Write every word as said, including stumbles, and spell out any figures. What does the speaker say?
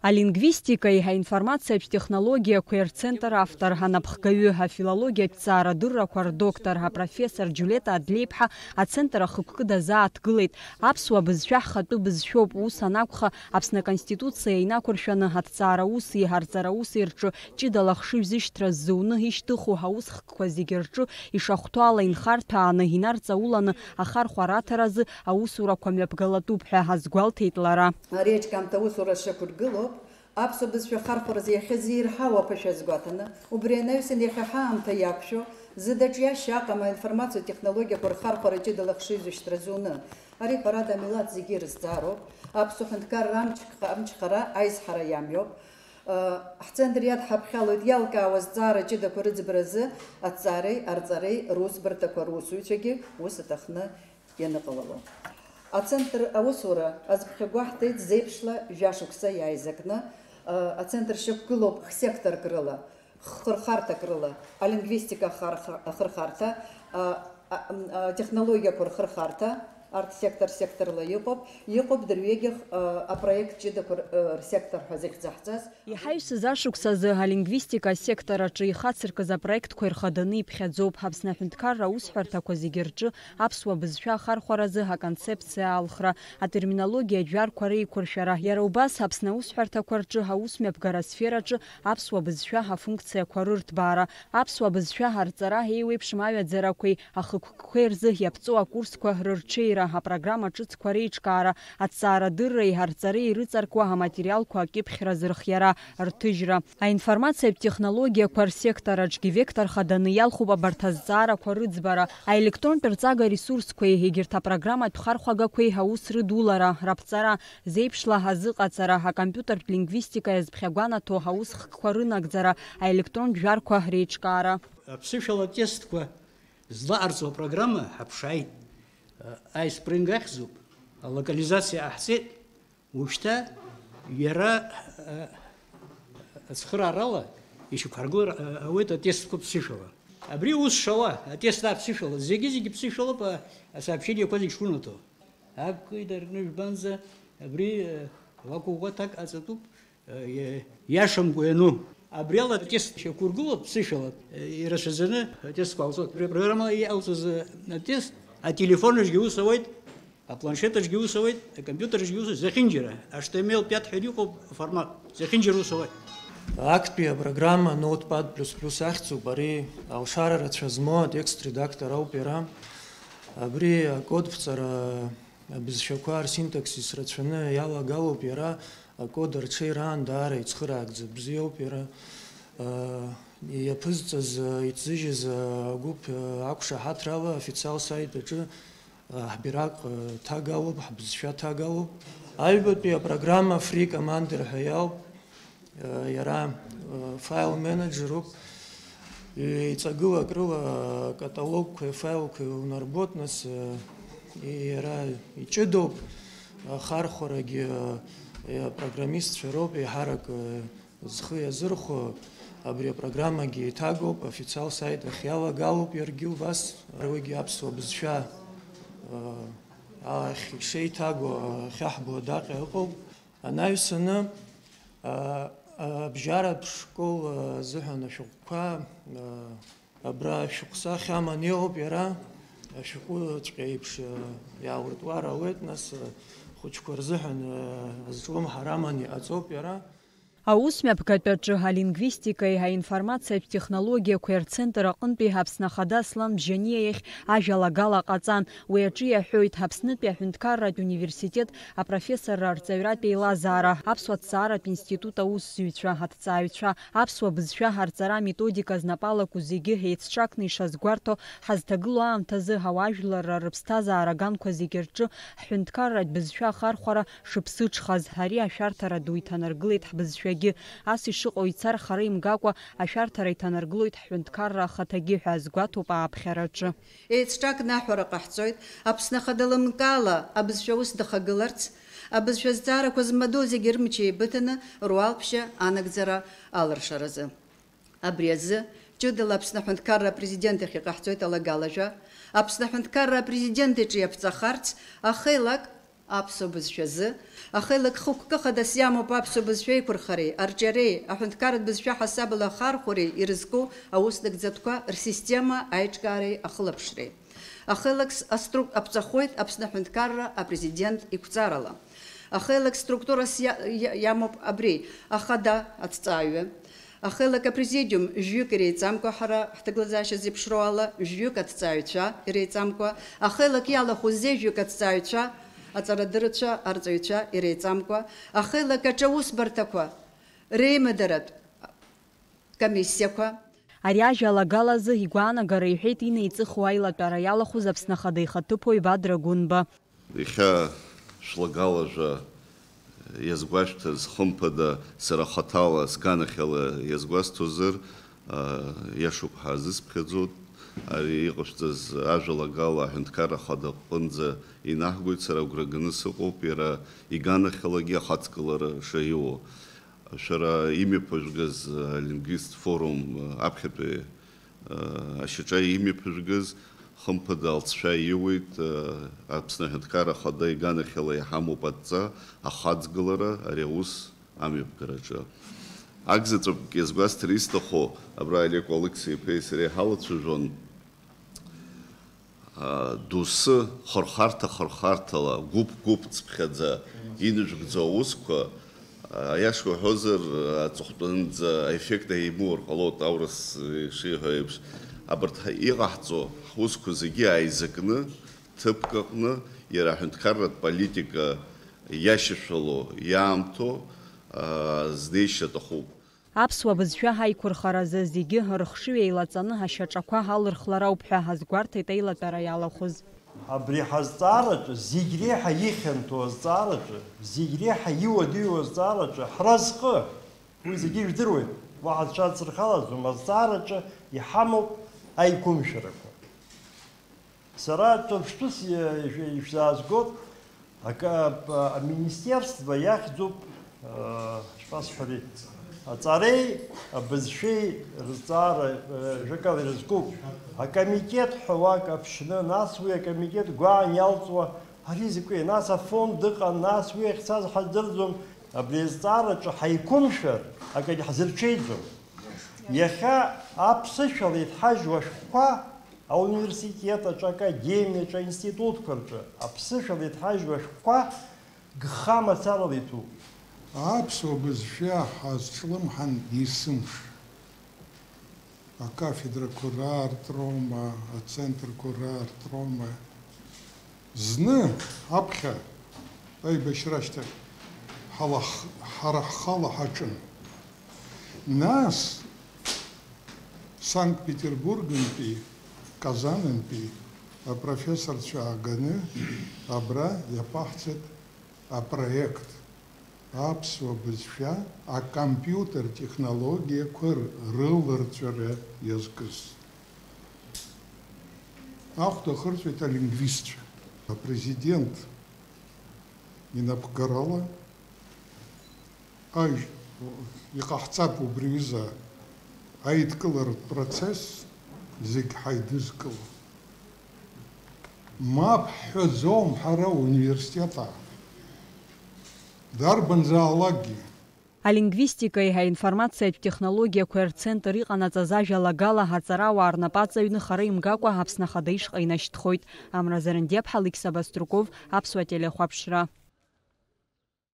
Алингвистикеи аинформациатә технологиақәеи рцентр автор, анапхгаҩы, афилологиатә ҭҵаарадыррақәа рдоктор, апрофессор Џьулиета Адлеиԥҳа ацентр ахықәкы дазааҭгылеит. Аԥсуа бызшәа ҳхатәы бызшәоуп, ус анакәха, Аԥсны Аконституциа инақәыршәаны аҭҵаара уси арҵара уси рҿы ҷыдала ахшыҩзышьҭра ззуны ишьҭыху аус хкқәа зегьы рҿы ишахәҭоу ала инхарҭәааны, инарҵауланы ахархәара аҭаразы аусурақәа мҩаԥгалатәуп ҳәа азгәалҭеит лара. Ари аҿкаамҭа аусура шьақәыргылоуп, аԥсуа бызшәа ахархәаразы иахьазирҳау аԥышәа азгәаҭаны, убри анаҩсан иахьа ҳаамҭа иақәшәо, зыда ҿиашьа аҟам аинформациатә технологиақәа рхархәара ҷыдала ахшыҩзышьҭра зуны. Ари, ҳәарада, амилаҭ зегьы ирызҵаароуп, аԥсуа ҳәынҭқарра амч-, амчхара аизҳара иамҩоуп. Ҳцентр иадҳаԥхьалоит иалкаауа азҵаара ҷыдақәа рыӡбаразы аҭҵаареи арҵареи русбарҭақәа русуҩцәагьы ус аҭахны ианыҟалало. Ацентр аусура азԥхьагәаҳҭеит зеиԥшла жәашықәса иааизакны, ацентр шьақәгылоуп хсекторк рыла, хырхарҭак рыла, алингвистика ахарха-, ахырхарҭа, а, а, м, а, технологиақәа рхырхарҭа, арҭ сектор-секторла иҟоуп, иҟоуп дырҩегьых, а, апроект ҷыдақәа р-, ы, рсектор ҳәа зыхьӡаҳҵаз. Иҳаҩсыз ашықәсазы алингвистика асектор аҿы ихацыркыз апроектқәа ирхаданы иԥхьаӡоуп. Аԥсны аҳәынҭқарра аусҳәарҭақәа зегьы рҿы аԥсуа бызшәа ахархәаразы аконцепциа алхра, атерминологиа жәарқәа реиқәыршәара, иара убас Аԥсны аусҳәарҭақәа рҿы аусмҩаԥгара асфераҿы аԥсуа бызшәа афункциақәа рырҭбаара, аԥсуа бызшәа арҵара, еиуеиԥшым аҩаӡарақәеи ахықәкқәеи рзы иаԥҵоу акурсқәа рырҽеира, апрограмма ҿыцқәа реиҿкаара, аҭҵаарадырреи арҵареи ирыҵаркуа аматериалқәа акьыԥхьра зырхиара, рҭыжьра. Аинформациатә технологиақәа рсектор аҿгьы вектор хаданы иалхуп абарҭ азҵаарақәа рыӡбара, аелектронтә рҵага ресурсқәеи егьырҭ апрограмматә хархәагақәеи аус рыдулара, раԥҵара, зеиԥшла азыҟаҵара, акомпиутертә лингвистика иазԥхьагәанаҭо аусхкқәа рынагӡара, аелектронтә жәарқәа реиҿкаара. Аԥсышәала атестқәа злаҟарҵо апрограмма ҳаԥшааит. Аиспринг ахьӡуп, алокализациа ҟаҳҵеит, ушьҭа иара, а, ацхыраарала ишьақәҳаргылар, а, ауеит атестқәа ԥсышәала. Абри ус шауа, атест аԥсышәала, зегьы-зегьы ԥсышәалоуп, а, асообщениақәа зегь шунаҭо. Абкы идаркны жәбанӡа, абри, э, уақәыӷәӷәа аҭак ҟаҵатәуп, э, иа-, иашамкәа иану. Абри ала атест шьақәыргылоуп, ԥсышәала, э, ирацәаӡаны атестқәа ҟалҵоит. Абри апрограммала иҟалҵаз, э, атест ателефон аҿгьы ус ауеит, апланшет аҿгьы ус ауеит, акомпиутер аҿгьы ус ауеит, зехьынџьара, H T M L пять ҳәа иҟоуп аформат, зехьынџьара ус ауеит. Актәи апрограмма Notepad плюс плюс ахьӡуп, ари алшара рацәа змоу атекст редактор ауп иара. Абри акодԥҵара абызшәақәа рсинтаксис рацәаны иалагалоуп иара, акод арҽеираан даара ицхыраагӡа бзиоуп иара. Иаԥызҵаз, иҭзыжьыз агәыԥ ақәшаҳаҭрала официал сайт аҿы ҳбираҟ ҭагалоуп, ҳбызшәа ҭагалоуп. Аҩбатәи апрограмма Free Commander ҳәа иауп. Иара файл менеджеруп, еиҵагылак рыла каталогқәеи файлқәеи унарбоит, нас иара иҷыдоуп, ахархәарагьы апрограммистцәа роуп еиҳарак зхы иазырхәо, абри апрограммагьы еиҭагоуп, официал сайт ахь иалагалоуп иаргьы убас, уигьы аԥсуа бызшәа ахь ишеиҭаго ахьаҳбо адаҟьа ыҟоуп. Анаҩсаны, а, а, абжьаратә школ, а, азыҳәан ашәҟәқәа, а, абра ашәҟәсахьа аман иҟоуп иара, ашәҟәыҵәҟьа еиԥш, а, иаауртуар ауеит, нас, а, хәыҷқәа рзыҳәан, а, азҿлымҳара аман иҟаҵоуп иара. Аус мҩаԥгатәаҿы алингвистикеи аинформациатә технологиақәеи рцентр аҟынтәи Аԥсны Ахада Аслан Бжьаниа иахь ажәалагала ҟаҵан. Уи аҿы иаҳәоит Аԥснытәи аҳәынҭқарратә университет апрофессорра арҵаҩратә еилазаара, аԥсуа ҭҵааратә институт аусзуҩцәа, аҭҵааҩцәа, аԥсуа бызшәа арҵара аметодика знапы алаку зегьы еицҿакны ишазгәарҭо, ҳазҭагылоу аамҭазы ауаажәларра рыԥсҭазаара аганқәа зегьы рҿы ҳҳәынҭқарратә бызшәа ахархәара шыԥсыҽхаз, ари ашәарҭара ду иҭанаргылеит ҳбызшәагьы. Ас ишыҟоу ицар хара имгакәа, ашәарҭара иҭанаргылоит ҳҳәынҭқарра ахаҭагьы ҳәа азгәаҭоуп ааԥхьараҿы. Еицҿакны аҳәара ҟаҳҵоит, Аԥсны Ахада лымкаала абызшәа аус дахагыларц, абызшәа азҵаарақәа змадоу зегьы рымч еибыҭаны руалԥшьа анагӡара алыршаразы. Абри азы ҷыдала Аԥсны аҳәынҭқарра апрезидент иахь иҟаҳҵоит алагалажәа, Аԥсны аҳәынҭқарра апрезидент иҿы иаԥҵахарц ахеилак Аԥсуа бызшәазы ахеилак хықәкы хадас иамоуп аԥсуа бызшәа еиқәырхареи, арҿиареи, аҳәынҭқарратә бызшәа ҳасабала ахархәареи ирызку аус нагӡатәқәа рсистема аиҿкаареи ахылаԥшреи. Ахеилак с-, аструк-, аԥҵахоит Аԥсны аҳәынҭқарра апрезидент иқәҵарала. Ахеилак структурас иа-, иа-, иамоуп абри, ахада аҭҵааҩы. Ахеилак апрезидиум жәҩык иреиҵамкәа, ҳара ҳҭагылазаашьа зеиԥшроу ала, жәҩык аҭҵааҩцәа иреиҵамкәа, ахеилак иалахәу зежәҩык аҭҵааҩцәа, аҵарадырцәа, арҵаҩцәа иреиҵамкәа, ахеилак аҿы аусбарҭақәа реимадаратә комиссиақәа. Ари ажәалагала азы игәаанагара иҳәеит инеиҵыху аилатәара иалахәыз Аԥсны Ахада ихаҭыԥуаҩ Бадра Гәынба. Иахьа шәлагала жәа иазгәашәҭаз, хымԥада, сара хаҭала, сганахьала иазгәасҭозар, а, иашоуп ҳәа азысԥхьаӡоит. Ари иҟашәҵаз ажәалагала аҳәынҭқарра ахада аҟынӡа инаҳгоит, сара агәра ганы сыҟоуп иара иганахьалагьы ахаҵгылара шаиуоу. Шәара имҩаԥыжәгаз, а, лингвист форум, а, аԥхьатәи ашьаҿа имҩаԥыжәгаз, хымԥада, алҵшәа иуеит, Аԥсны Аҳәынҭқарра Ахада иганахьала иҳамоуп адҵа, ахаҵгылара ари аус амҩаԥгараҿы. Акзаҵәык иазгәасҭар исҭаху, абра Алеко Алықьса-иԥеи сареи ҳалацәажәон, доусы хырхарҭа-хырхарҭала, гәыԥ-гәыԥ цыԥхьаӡа инажәгӡо аусқәа, аиаша уҳәозар, аҵыхәтәанӡа аеффект еимоур ҟалоит, аурыс ишиҳәо еиԥш. Абарҭ иҟаҳҵо ҳусқәа зегьы ааизакны, ҭыԥк аҟны, иара аҳәынҭқарратә политика иашьашәало, иаамҭоу, а, знеишьа аҭахуп. Аԥсуа бызшәа ҳаиқәырхаразы зегьы рыхшыҩ еилаҵаны ҳашьаҿақәа ҳалырхлар ауп ҳәа ҳазгәарҭеит аилатәара иалахәыз. Абри ҳазҵаараҿы зегь реиҳа ихьанҭоу азҵаараҿы, зегь реиҳа иуадаҩу азҵаараҿы ҳразҟы, уи зегьы ижәдыруеит, уаҳа зҽадсырхалаӡом, азҵаараҿы иҳамоуп аиқәымшәарақәа. Сара ҿырԥштәыс ишәзаазгоит, акы, а, аминистерство иахьӡуп, а, шԥасҳәари, аҵареи абызшәеи рызҵаара, а, жәакала ирызкуп. Акомитет ҳәа уак аԥшны, нас уи акомитет гәаан иалҵуа, ари закәи, нас афонд ыҟан, нас уи ахьцаз ҳаздырӡом, абри азҵаараҿы ҳаиқәымшәар, акагь ҳзырҽеиӡом. Иахьа аԥсышәала иҭҳажьу ашәҟәқәа ауниверситет аҿы, академиа аҿы, аинститутқәа рҿы аԥсышәала иҭҳажьу ашәҟәқәа гха мацарала иҭәуп. Аԥсуа бызшәа ҳазҿлымҳан есымш. Акафедрақәа раартроума, ацентрқәа раартроума. Зны аԥхьа аибашьра ашьҭахь ҳалах-, ҳара ҳхала ҳаҿын. Нас Санкт-Петербургынтәи, Казанынтәи апрофессорцәа ааганы абра иаԥаҳҵеит апроект аԥсуа бызшәа акомпиутер технологиақәа рыларҵәара иазкыз. Ахәда ахырҵәеит алингвистцәа. Апрезидент инапхгарала Ажь, иҟаҳҵап убри аҩыза аидкыларатә процесс зегь ҳаидызкыло. Мап ҳҳәаӡом ҳара университет аҟны. Дарбанзаалакгьы. Алингвистикеи аинформациатә технологиақәеи рцентр иҟанаҵаз ажәалагала аҵарауаа рнапы аҵаҩны хара имгакәа Аԥсны Ахада ишҟа инашьҭхоит. Амра Зарандиаԥҳа, Алықьса Баструков, Аԥсуа телехәаԥшра.